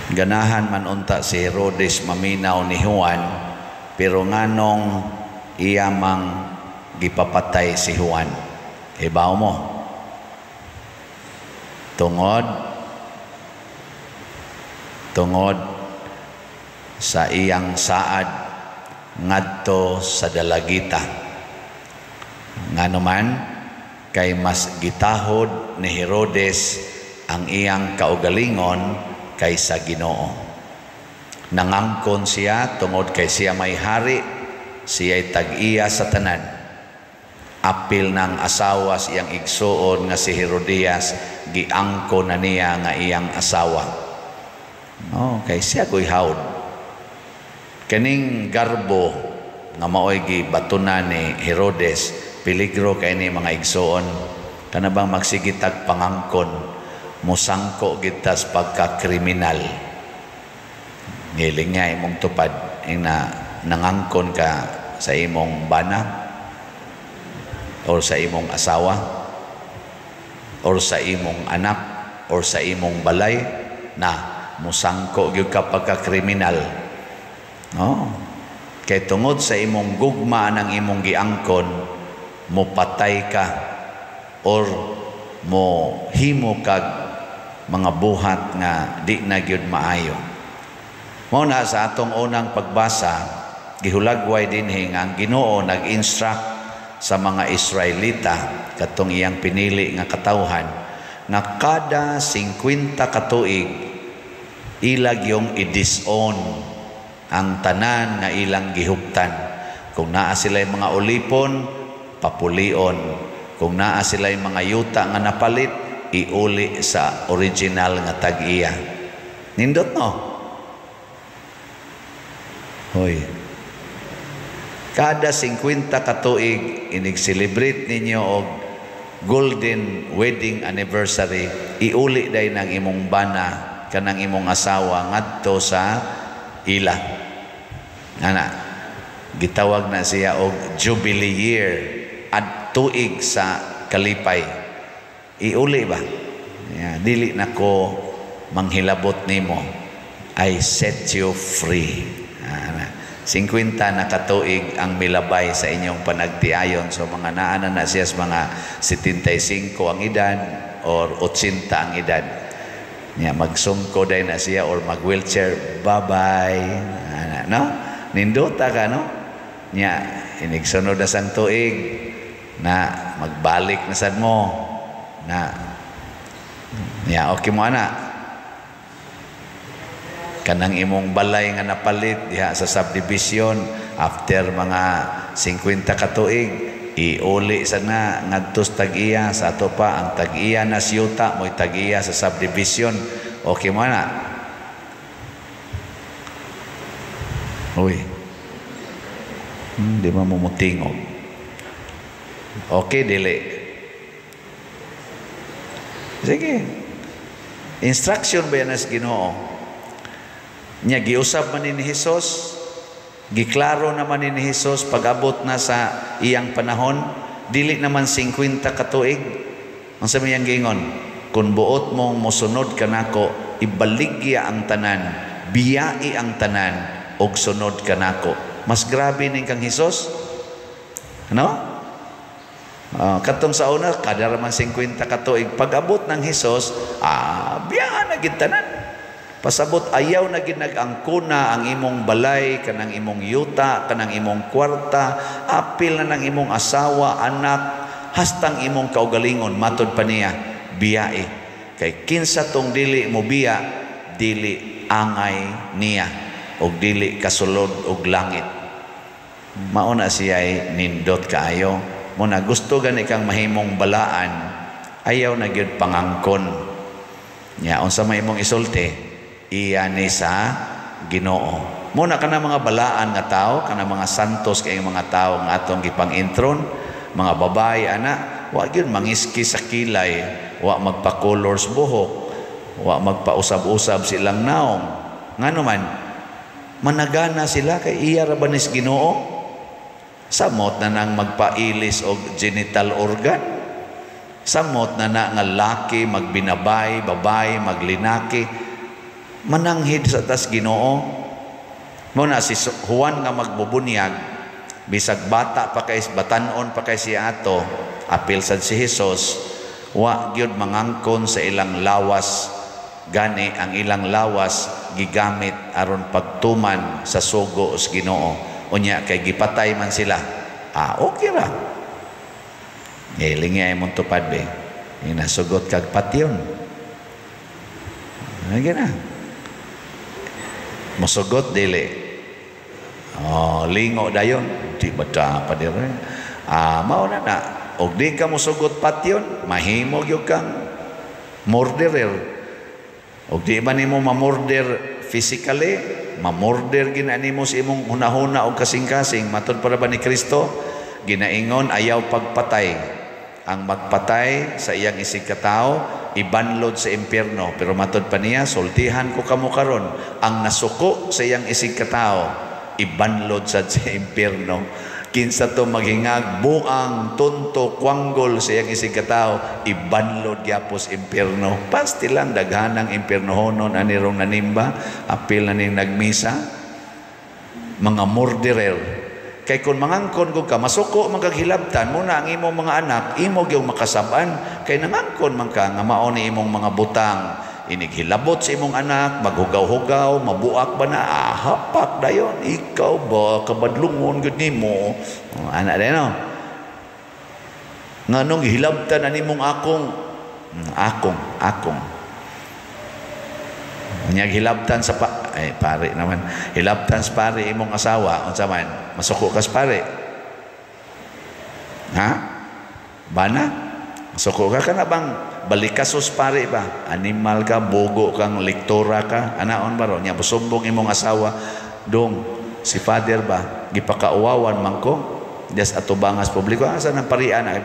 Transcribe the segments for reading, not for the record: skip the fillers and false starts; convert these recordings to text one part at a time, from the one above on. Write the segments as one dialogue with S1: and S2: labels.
S1: Ganahan man unta si Herodes maminaw ni Juan, pero nganong iya mang gipapatay si Juan? Ibaw mo? Tungod sa iyang saad ngadto sa dalagita. Ngano man, kay mas gitahod ni Herodes ang iyang kaugalingon kaysa Ginoo. Nangangkon siya tungod kay siya may hari, siya'y tag-iya sa tanan. Apil ng asawa sa iyang igsuon nga si Herodias, giangko na niya nga iyang asawa. Oh, kay siya ko'y hawd. Kaning garbo nga maoy gibatunan ni Herodes, peligro kay ni, mga igsuon. Kana bang magsigitag pangangkon, musangko gitas pagka-kriminal. Ngiling nga imong tupad ing na nangangkon ka sa imong bana or sa imong asawa or sa imong anak or sa imong balay, na musangko gyud ka pagka-kriminal. No? Kay tungod sa imong gugma ng imong giangkon, mopatay ka or mo himo kag mga buhat nga di na gyud maayo. Mao na sa atong unang pagbasa, gihulagway dinhi nga ang Ginoo nag-instruct sa mga Israelita, katong iyang pinili nga katawhan, nga kada 50 ka tuig ilag yung i-disown ang tanan nga ilang gihuptan. Kung naa sila mga ulipon, papulion. Kung naa sila mga yuta nga napalit, iuli sa original nga tag-iya. Nindot, no? Hoy. Kada 50 ka tuig, inig-celebrate ninyo og golden wedding anniversary, iuli day ng imong bana kanang imong asawa ngadto sa ila. Ana, gitawag na siya og jubilee year at tuig sa kalipay. Iuli ba? Yeah, dili na ko manghilabot nimo. I set you free. Ana, 50 na katuig ang milabay sa inyong panagtiayon. So mga naa na na siya sa mga 75 ang edad or 80 ang edad. Nya magsungko day na siya or mag-wheelchair. Bye-bye. Ana, no? Nindota ka, no? Nya, inigsunod na sang tuig na magbalik na sad mo. Na, nya, okay mo ana. Kanang imong balay nga napalit diha sa subdivision, after mga 50 ka tuig, iuli sa na ngadto sa tag-iya. Sa ato pa ang tag-iya na siyuta mo'y tag-iya sa subdivision. Okay mo na? Uy, di ba mumutingog? Okay, dili? Sige, instruction ba yan sa Ginoo? Nya giusab man ni Jesus, giklaro naman ni Jesus pag-abot na sa iyang panahon, dili naman 50 ka tuig. Ang sa iyang giingon, "Kung buot mong mosunod kanako, ibaligya ang tanan, biyai ang tanan, og sunod kanako." Mas grabe ning kang Jesus. Ano? Katong sa una, kada raman 50 ka tuig. Pag-abot ng Jesus, biyaan na gid tanan. Pasabot ayaw na gid nag-angkona ang imong balay, kanang imong yuta, kanang imong kwarta, apil na ng imong asawa, anak, hastang imong kaugalingon, matod pa niya, biyae. Kay kinsa tong dili mo biya, dili angay niya, og dili kasulod og langit. Mao na siya'y nindot kaayo. Muna gusto gani kang mahimong balaan, ayaw na gyud pangangkon. Nya unsa may imong isulti? Iya ni sa Ginoo. Muna kana mga balaan nga tao, kana mga santos kay mga tao nga atong gipang-intron, mga babae ana, wa gyud mangiski sa kilay, wa magpa-colors buhok, wa magpausab-usab silang naong. Ngano man, managana sila kay iya ra ba nis Ginoo? Samot na nang magpailis og genital organ. Samot na na nga laki magbinabay, babay maglinaki. Mananghid sa tas Ginoo. Mo na si Juan nga magbubunyag, bisag bata pa kay, batanon pa kay siya ato, apil sad si Jesus, wa gyud mangangkon sa ilang lawas. Gani ang ilang lawas gigamit aron pagtuman sa sugo sa Ginoo. Unya kay gipatay man sila. Ah, okay ra. Gilingi ay mong tupad be. Inasugot kag patyon. Ano na? Musugot dili. Oh, lingo dayon, di ba pa dire? Ah, mao na na. Og di ka musugot patyon, mahimo gyud kang murderer. Og di ba nimo mamurder physically, mamurder gina nimo sa imong hunahuna og kasing-kasing. Matud para ba ni Kristo, ginaingon ayaw pagpatay. Ang magpatay sa iyang isig katao, ibanlod sa impyerno. Pero matod pa niya, sultihan ko kamo karon, ang nasuko sa iyang isig katao, ibanlod sad sa impyerno. Kinsa to maghingag, buang, tunto, kwanggol sa iyang isig katao, ibanlod gyapos impyerno. Pasti lang daghanang impyernohonon anirong nanimba, apil na ning nagmisa, mga murderer. Kay kung mangangkon ko ka, masuko man kag hilabtan mo na ang imong mga anak, imo gyud makasab-an kay nangangkon man ka nga mao ni imong mga butang. Inighilabot sa imong anak, maghugaw-hugaw, mabuak ba na, ah, hapak dayon, ikaw ba, kabadlungon gud nimo. Oh, anak din, no? Nga nung gihilabtan na nimong akong, akong, akong. Unya hilabtan sa pa, ay pare naman, hilabtan sa pare imong asawa, unsa man, masuko ka sa pare. Ha? Bana? Masuko ka ka na bang balikasos pare ba? Animal ka, bogo kang lektora ka, anaon ba ro? Nya musumbong imong asawa, dong si father ba gipakauwawan man ko des atubangas publiko, asa nang parian ay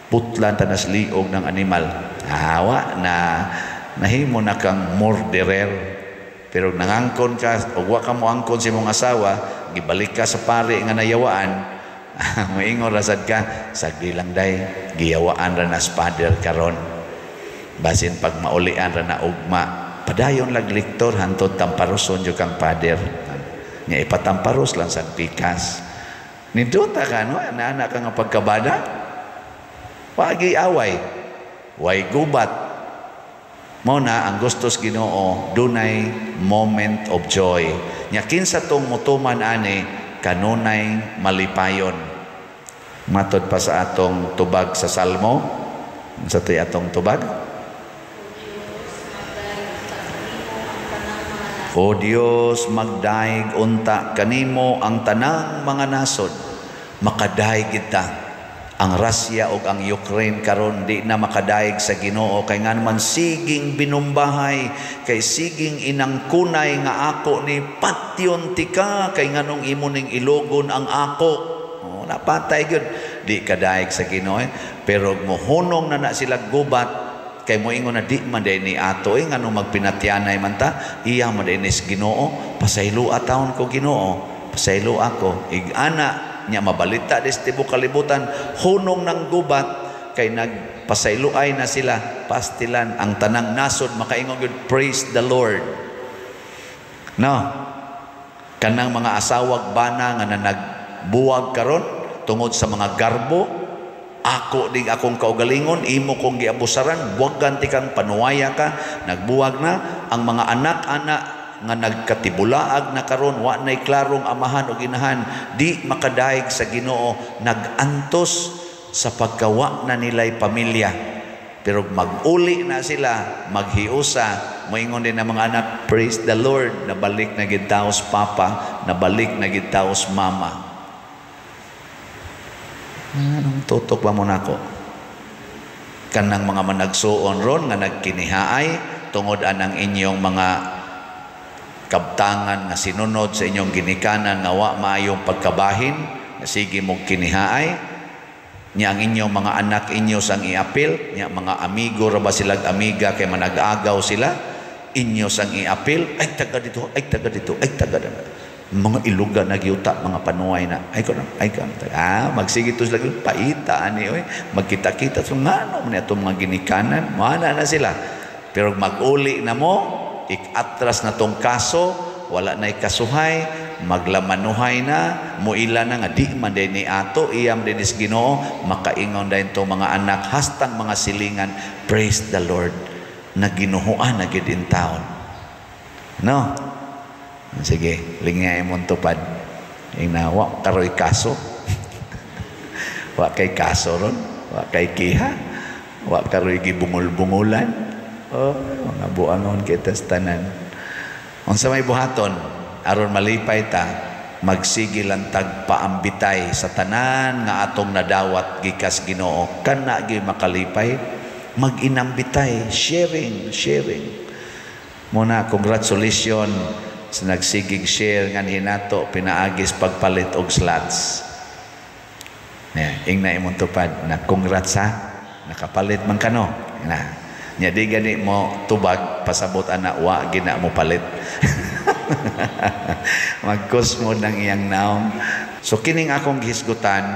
S1: putlan tanas liog ng animal. Hawa na nahimo na kang murderer. Pero nangangkon ka o wa ka moangkon sa imong asawa, gibalik ka sa pare nga nayawaan, moingon ra sad ka, sagdi lang day, giyawaan ra na father karon. Basin pag maulian ra na ugma, padayon lag lektor hantod tamparoson jud kang father. Nya ipatamparos lang sa pikas. Nindota ka no, ana ka nga pagkabada. Wagi away, way gubat. Mao na ang gustos Ginoo, dunay moment of joy. Nya kinsa tong mutuman ani kanunay malipayon. Matod pa sa atong tubag sa Salmo, sa to'y atong tubag. O Dios, magdaig unta kanimo ang tanang mga nasod, makadaig kita. Ang Russia ug ang Ukraine karon di na makadaig sa Ginoo kay ngan man siging binumbahay, kay siging inangkunay nga ako ni patyon tika kay nganong imo ning ilogon ang ako. Oh, napatay gyud, di kadaig sa Ginoo. Pero mohunong na na sila gubat kay moingon na di man day ni ato eh, nganong magpinatyanay man ta, iya man day ni Ginoo, pasaylo taon ko Ginoo, pasaylo ako ig-ana nya mabalita des tibuok kalibutan hunong ng gubat kay nagpasayloay na sila, pastilan ang tanang nasod makaingon gyud, praise the Lord. No, kanang mga asawag bana nga nagbuwag karon tungod sa mga garbo, ako ding akong kaugalingon, imo kong giabusaran, buwagan ti kang panuwaya ka, nagbuwag na ang mga anak-anak nga nagkatibulaag na karon, wa nay klarong amahan o ginahan, di makadaig sa Ginoo, nagantos sa pagkawa na nilay pamilya. Pero mag-uli na sila, maghiusa, moingon din ang mga anak, praise the Lord, nabalik na gid taos papa, nabalik na gid taos mama. Anong tutok ba mo nako? Kanang mga managsuon ron nga nagkinihaay tungod anang inyong mga kabtangan nga sinunod sa inyong ginikanan nga wa maayong pagkabahin, sige mong kinihaay nya ang inyong mga anak inyo sang iapil, nya mga amigo ra ba silag amiga kay manag-agaw sila, inyo sang iapil, ay taga dito, ay taga dito, ay taga dito, mga iluga na gyuta, mga panuay na, ay ko na, ay ka, ah, magsige to sila, paita ani oy, magkita-kita so ngano man atong mga ginikanan, moana na sila. Pero mag-uli na mo, Ik-atras na tong kaso, wala na'y kasuhay, maglamanuhay na, muila na nga di man din ni ato, iyam din is Ginoo, makaingon dayon tong mga anak hastang mga silingan, "Praise the Lord, naginuhuan na gid in town." No? Sige, lingay mong tupad. Ingna, wa karoy kaso. Wa kay kaso ron, wa kay kiha, wa karoy gibungol-bungulan. Oh, mga buangon kita sa tanan. Unsa may buhaton aron malipay ta, magsige lang tag paambitay sa tanan nga atong nadawat gikas Ginoo. Kana gyud makalipay, mag-inambitay, sharing, sharing. Muna, congratulations sa nagsigig share nga hinato pinaagis pagpalit og slots. Yeah, ingna imong tupad na, "Congrats ha, nakapalit man kano." Na. Nya di gani mo tubag, pasabot ana wa gina mo palit. Magkusmo ng iyang naong. So kining akong gihisgutan,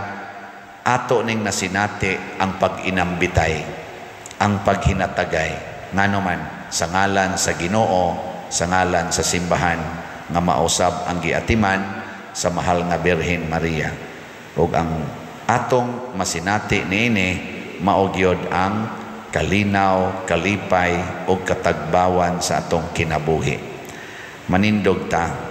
S1: ato ning nasinati ang pag-inambitay, ang paghinatagay. Ngano man, sa ngalan sa Ginoo, sa ngalan sa simbahan nga mausab ang giatiman sa mahal nga Birhen Maria. Ug ang atong masinati niini mao gyud ang kalinaw, kalipay ug katagbawan sa atong kinabuhi. Manindog ta.